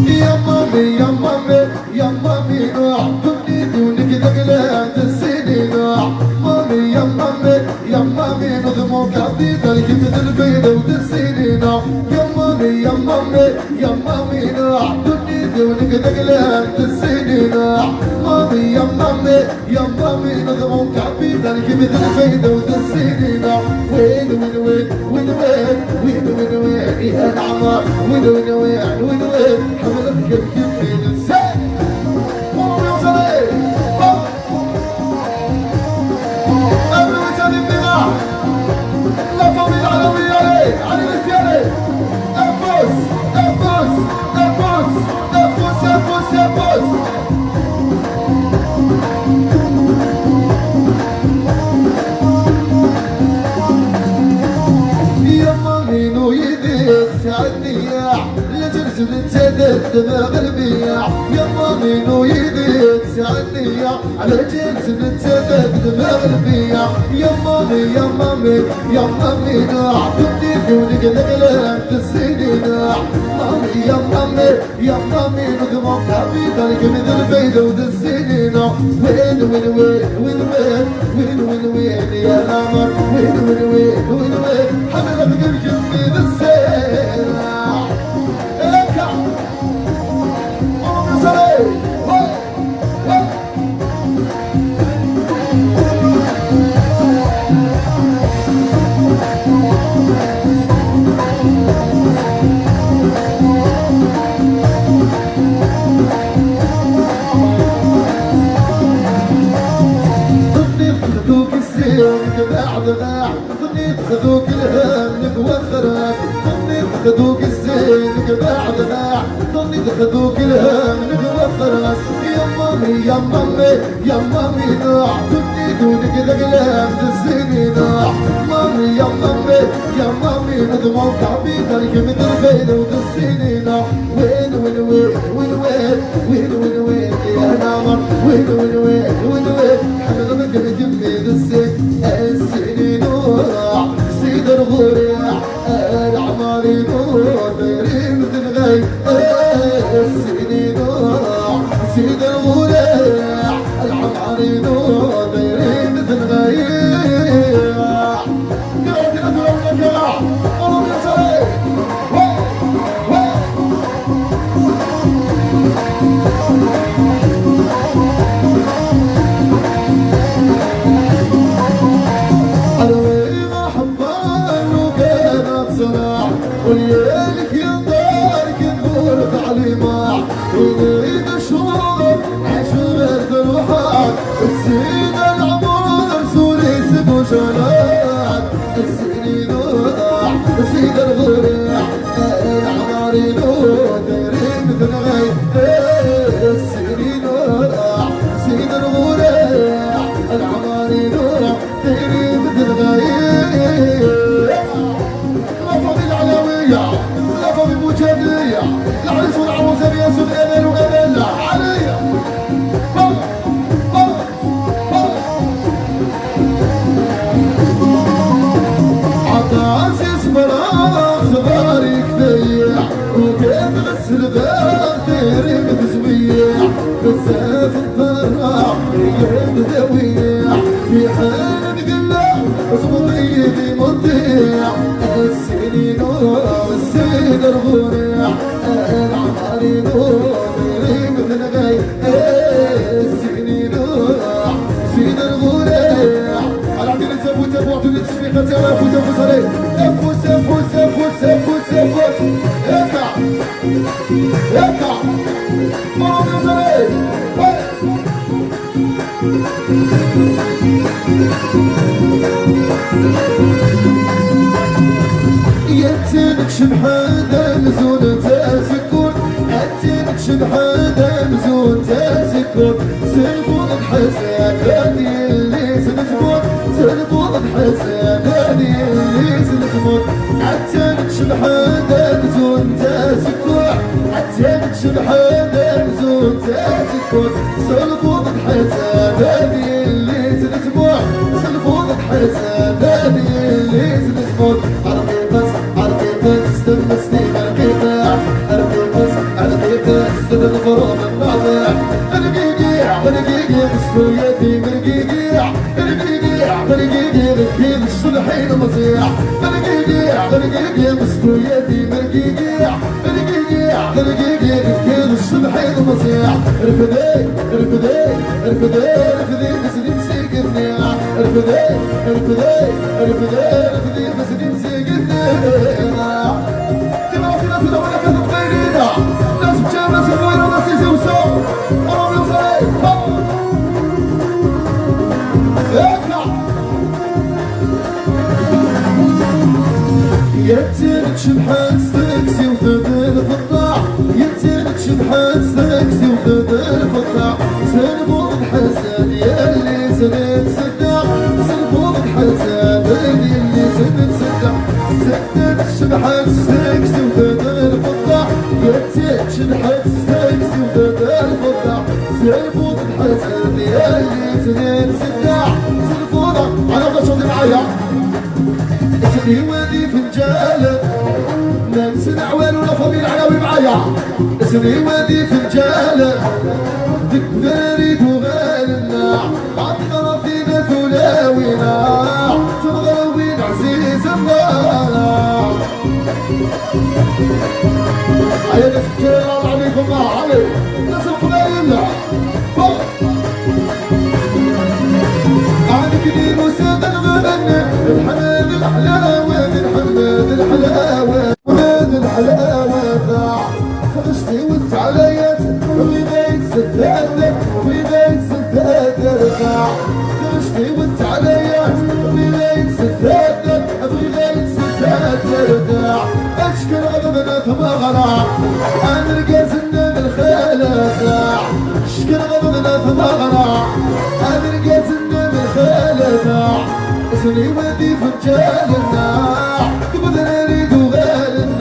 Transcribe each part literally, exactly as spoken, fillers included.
Ya mami, ya mami, ya mami, ah, ddunit-iw nekk d agla n tessin-inu. Mami, ya mami, ya mami, d mon capital, kemm d lfayda-w d tessin-inu. Ya mami, ya mami, ya mami, ah, ddunit-iw nekk d agla n tessin-inu. Mami, ya mami, ya mami, d mon capital, kemm d lfayda-w d tessin-inu. Win, win, win, win, win, win, win, win, ya leɛmer. Win, win, win, win, win, ḥemmleɣ-kem, kemm d netta. Ambiance, allez. Ambiance, allez, Mira. La famille Alaoui, allez, allez les filles, allez. Un pouce, un pouce, un pouce, un pouce, un pouce, un pouce. Ya mami-inu yid-i tesɛa nniya, la ǧerz nettat d tmeɣrbiya. Ya mami-inu yid-i tesɛa nniya, la ǧerz nettat d tmeɣrbiya. Ya mami, ya mami, ya mami-inu, ddunit-iw nekk d agla n tessin-inu. Mami, ya mami, ya mami, d mon capital, kemm d lfayda-w d tessin-inu. Win, win, win, win, win, win, win, win, ya leɛmer. Win, win, win, win, win, ḥemmleɣ-kem, kemm d tessin. Akka. Ambiance, allez. Ouais. Ouais. Ẓnit xduk zzin-k baɛd ɣaḥ, ẓnit xduk lhem-k waxras, ẓnit xduk zzin-k baɛd ɣaḥ, ẓnit xduk lhem-k waxras. Ya mami, ya mami, ya mami-inu, ddunit-iw nekk d agla n tessin-inu. Mami, ya mami, ya mami, d mon capital, kemm d lfayda-w d tessin-inu. Win, win, win, win, win, win, win, win, ya leɛmer. Win, win, win, win, win, ḥemmleɣ-kem, kemm d tessin. Tessin-inu, sidi ɣur-i, leɛmer-inu, dayr-im d lɣay. Tessin-inu, sidi ɣur-i, leɛmer-inu, dayr-im d lɣay. Alwi, ḥebban u kan ad tzreɛ, u yal kra n dar kan ur teɛlimeɛ. Win i d-tecreḍ, acu ara truḥeḍ? Zid leɛmer, zuri seg ujalan. Zid-inu, zid ɣur-i, leɛmer-inu, dayr-im d lɣay. Zid-inu, zid ɣur-i, leɛmer-inu, dayr-im d lɣay. La famille Alaouia, la famille Moujadlia, العريس والعروسة بياسر أمل وأمل عليا. عطاس يصبر، صباري كفاية، وكان غسل باب ديري متزوية. بزاف الضرة هي مداوية، في حال نقلع، صبري دي مطيع. السنين والسيد الغوريع، العماري نور، ديري مثل غاية. السنين، سيد الغوريع. على عديل تفوت، تفوت، تفوت، تفوت، تفوت، تفوت، عليه. تفوت، تفوت، تفوت، تفوت، تفوت. هكا. هكا. ماما بيزري. يتنك شبحان مزون تاسكون، يتنك شبحان مزون تاسكون. سلفون الحسن هادي اللي سنتمون، سلفون الحسن هادي اللي سنتمون. يتنك شبحان مزون تاسكون، يتنك شبحان مزون تاسكون. سلفوض الحساب هذه اللي تدموع، سلفوض الحساب هذه اللي تدموع. رقيقس، رقيقس، تمسني رقيقة، رقيقس، رقيقة، Nefrum nnaḍiḥ, rgigi, rgigi, s tuyat-im rgigi, rgigi, rgigi, deg yid-s ṣṣbeḥ i nmeẓẓiḥ. Rgigi, rgigi, s tuyat-im rgigi, rgigi, rgigi, deg yid-s ṣṣbeḥ i nmeẓẓiḥ. Refdi, refdi, refdi, refdi, beslim s igenni. Refdi, refdi, refdi, refdi, beslim s igenni. Tina, tina, tina, wala kan teqbaylit. Nas bčan, nas bwira, nas iziwsa. Ṛubi uẓay. Hop. Akka. Yettin tcebḥet s teksiwt d lfeṭṭa. Yettin tcebḥet s teksiwt d lfeṭṭa. Tenbuḍ lḥasen yalli zrin. Tenbuḍ lḥasen d yelli-s n tsedda. Zettet cebḥet s teksiwt d lfeṭṭa. Zettet cebḥet s teksiwt d lfeṭṭa. Tenbuḍ lḥasen d yelli-s n tsedda. Tenbuḍ. Ana bda تصلي معايا. Isem-iw ad ifenǧal. Ma nesneɣ walu la famille Ɛlawi معايا. Isem-iw ad ifenǧal. Deg udrar i d-uɣalen. Ɛaṭi ɣer dinna tulawin, timeɣriwin ɛzizen. Aya d asefk, الله عليكم، علي. Nas Leqbayel. Ɛad kli nusa-d ad nɣenni, nḥemmel lḥlawa, nḥemmel lḥlawa. Ula d lḥlawa ta, xdejt-iw d teɛlayat, bɣiɣ ad tseddader, bɣiɣ ad tseddader ta. Xdejt-iw d teɛlayat, bɣiɣ ad tseddader, bɣiɣ ad tseddader ta. Acekkeṛ ɣeḍben tmeɣra, am irgazen-nni n lxalat ta. Acekkeṛ ɣeḍben tmeɣra, am irgazen-nni n lxalat ta. Isem-iw ad ifenǧal-nneɣ, deg udrar i d-uɣalen.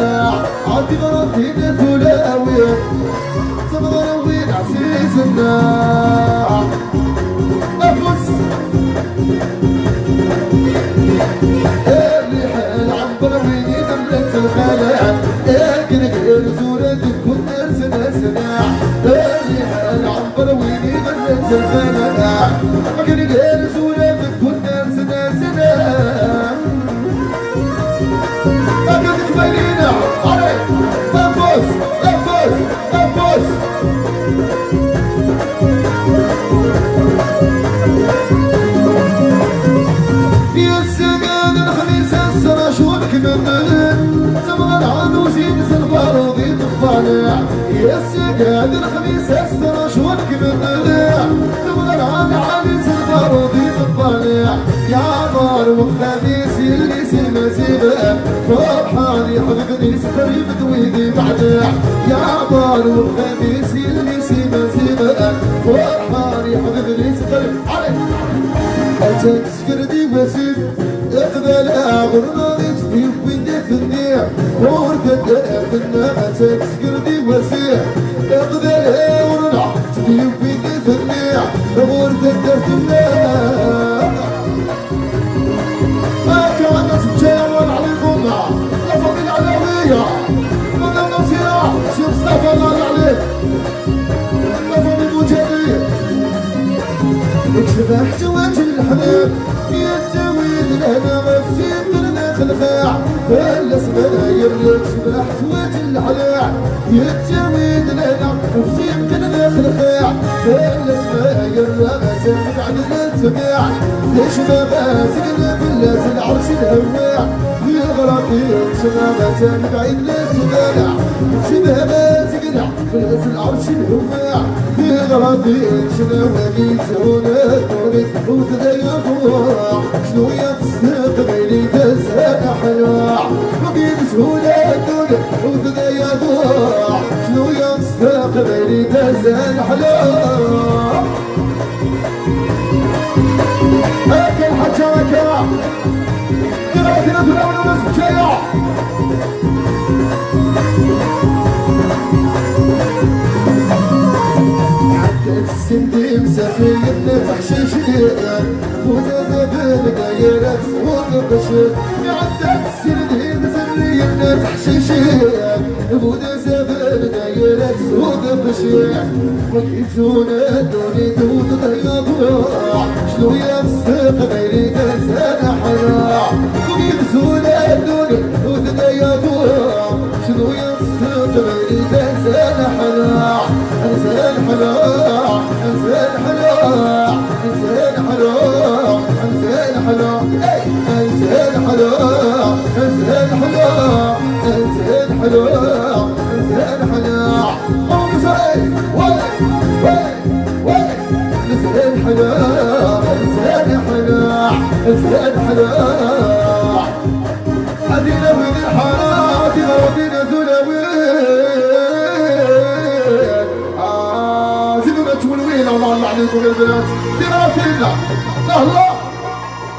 Ɛad iɣref dinna tulawin, timeɣriwin ɛzizen. Afus. Rriḥa lɛember win i d-mlant lxalat, akken gar zura deg unnar sna-sna. Rriḥa lɛember win i d-mlant lxalat, akken gar zura deg unnar sna-sna. Akka d Iqbayliyen, allez, afus, afus, afus. Yessegad lexmis ass-a cwal kemmlen, tebɣa lɛan uzin s lbaruḍ i teṭṭaliɛ. Yessegad lexmis ass-a cwal kemmlen, tebɣa lɛan ɛali s lbaruḍ i teṭṭaliɛ. Yeɛmer wexxam-is yelli-s imaziɣen, ferḥan iḥebben-is qrib d wid ibeɛden. Yeɛmer wexxam-is yelli-s imaziɣen, ferḥan iḥebben-is qrib. Atan tesger di wasif, iqbal aɣernaḍ i tt-yewwin di tenni, ur tedda tenna. Atan tesger di wasif, iqbal aɣernaḍ. Yewwi-d ifelli ɣur taddart-nneɣ. Akka ad nesǧǧay awal ɛlikum, la famille Ɛlawiya, Madame Nasira, Si Mustafa, Allah yeɛlik, la famille Mujahid. Tecbeḥ teḥwaǧ leḥbab, yettawi-d lehna ɣef simmer daxel lxaɛ, fell-as ma yerra tecbeḥ teḥwaǧ leḥlaɛ. Yettawi-d lehna, ɣef simmer daxel lxaɛ, fell-as ma yerra atan mebɛed n ttbiɛ. Tecbeḥ azegla fell-as lɛerc lhewwa, yeɣra-d yecna atan mebɛid n ttbiɛ. Tecbeḥ azegla fell-as lɛerc lhewwa, yeɣra-d yecna wagi yezhun ddunit. Ur tedda yaḍu, cnu ya s teqbaylit azal ḥelwa. Wagi yezhun ddunit, ur tedda yaḍu, cnu ya s teqbaylit azal ḥelwa. Akka lḥaǧa akka. Kra kra tura wala ula zebǧaya. Ɛeddat ssin d imsafiyen teḥcicin, bu tazabel dayra tesɛud lqecc. Ɛeddat ssin d imsafiyen teḥcicin, bu tazabel dayra tesɛud Bcir, wagi zun ddunit u tḍeyyaḍ. Cnu ya s teqbaylit azal ḥla. Wagi zun ddunit u tḍeyyaḍ. Cnu ya s teqbaylit azal ḥla. Azal ḥla, azal ḥla, azal ḥla, azal ḥla. Hey! Azal ḥla, azal ḥla, azal ḥla, azal ḥla. Azal ḥla, azal ḥla, azal ḥla. Ad ilawi di lḥara, ad ilawi di tulawin. Ah, ziduna twenwin, Allah, Allah عليكم يا البنات. Di lɛafina. Allah.